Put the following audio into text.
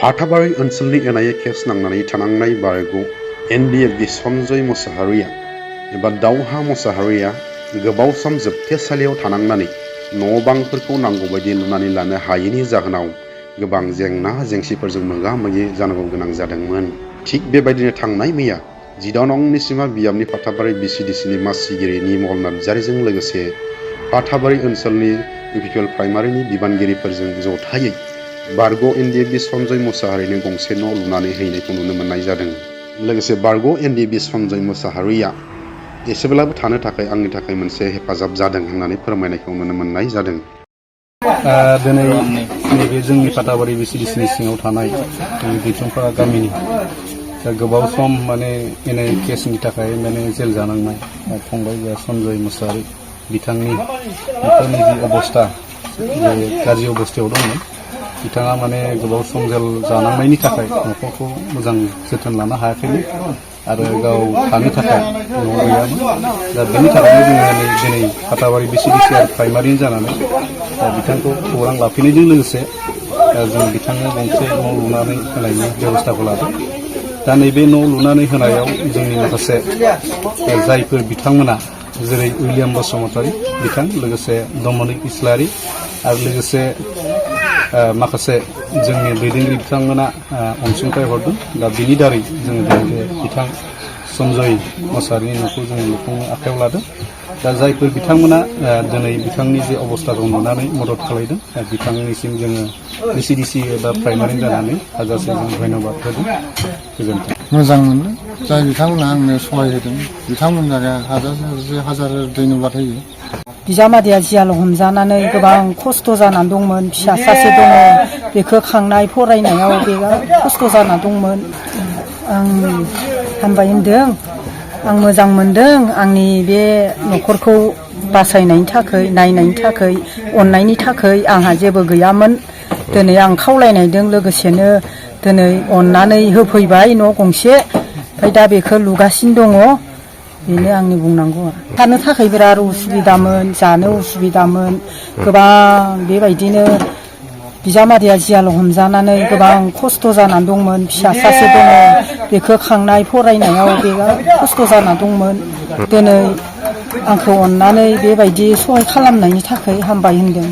फाथाबारि ओनसोलनि NIA case नांनानै थानांनाय बारग' एनडिएफबि सन्जय मुसाहारिया एबा दावहा मुसाहारिया गोबाव सम जोबथेसालियाव थानांनानै न' बांफोरखौ नांगौबायदि लुनानै लानो हायैनि जाहोनाव गोबां जेंना जेंसिफोरजों मोगा मोगि जानांगौ गोनां जादोंमोन। थिग बेबायदिनो थांनाय मैया 14 नं निसिमा बियाबनि फाथाबारि बिसिडिसिनि मासिगिरि निमल नार्जारिजों लोगोसे फाथाबारि ओनसोलनि इउपिपिएल प्राइमारिनि बिबानगिरिफोरजों जथायै बारग' एनडिएफबि सन्जय मुसाहारिनो गंसे न' लुनानै हैनायखौ नुनो मोननाय जादों। लोगोसे बारग' एनडिएफबि सन्जय मुसाहारिया एसेब्लाबो थानो थाखाय आंनि थाखाय मोनसे हेफाजाब जादों होननानै फोरमायनायखौ नुनो मोननाय जादों। दिनै नैबे जोंनि फाथाबारि बिसिडिसिनि सिङाव थानाय जोंनि दैथुनफारा गामिनि गोबाव सम एनआइए केसनि थाखाय जेल जानांनाय फंबाय सन्जय मुसाहारि बिथांनि जि अबस्था गाज्रि अबस्थायाव दंमोन। बिथाङा गोबाव सम जेल जानांनायनि थाखाय न'खरखौ मोजां जोथोन लानो हायाखैमोन आरो गाव थानो थाखाय न' गैयामोन। दा बेनि थाखायनो जोङो दिनै फाथाबारि बिसिडिसि आरो प्राइमारिनि जानानै बिथांखौ खौरां लाफैनायजों लोगोसे जों बिथांनो गंसे न' लुनानै होनायनि बेबस्थाखौ लादों। दा नैबे न' लुनानै होनायाव जोंनि माखासे जायफोर बिथांमोना जेरै उइलियाम बसुमतारी बिथां, लोगोसे डमिनिक इस्लारि आरो लोगोसे माखासे जोंनि दैदेनगिरि बिथांमोना अनसुंथाइ हरदों। दा बिनि दारै जोङो बिथां सन्जय मुसाहारिनि न'खौ जोङो लुफुंनो आखायाव लादों। दा जायफोर बिथांमोना दिनै बिथांनि जे अबस्थाखौ नुनानै मदद खालामदों बिथांनिसिम जोङो बिसिडिसि एबा प्राइमारि जानानै हाजासे जों धन्यबाद होदों। गोजोन्थों। मोजां मोनदों जाय बिथांमोना आंनो सहाय होदों बिथांमोननो हाजार धन्यबाद होयो। बिजामादैया जियाल हमजानानै गोबां खस्थ' जानानै दंमोन। फिसा सासे दङ, बेखौ खांनाय फरायनायाव बिराद खस्थ' जाना दंमोन। आं हामबाय होनदों, आं मोजां मोनदों आंनि बे न'खरखौ बासायनायनि थाखाय, नायनायनि थाखाय, अननायनि थाखाय। आंहा जेबो गैयामोन, दिनै आं खावलायनायजों लोगोसेनो दिनै अननानै होफैबाय न' गंसे। ओमफ्राय दा बेखौ लुगासिनो दङ। बेनो आंनि बुंनांगौआ। थानो थाखाय बिराद उसुबिदामोन, जानो उसुबिदामोन। गोबां बेबायदिनो बिजामादैया जियाल हमजानानै गोबां खस्थ' जानानै दंमोन। फिसा सासे दङ, बेखौ खांनाय फरायनायाव बिराद खस्थ' जाना दंमोन। दिनै आंखौ अननानै बेबायदि सहाय खालामनायनि थाखाय हामबाय होनदों।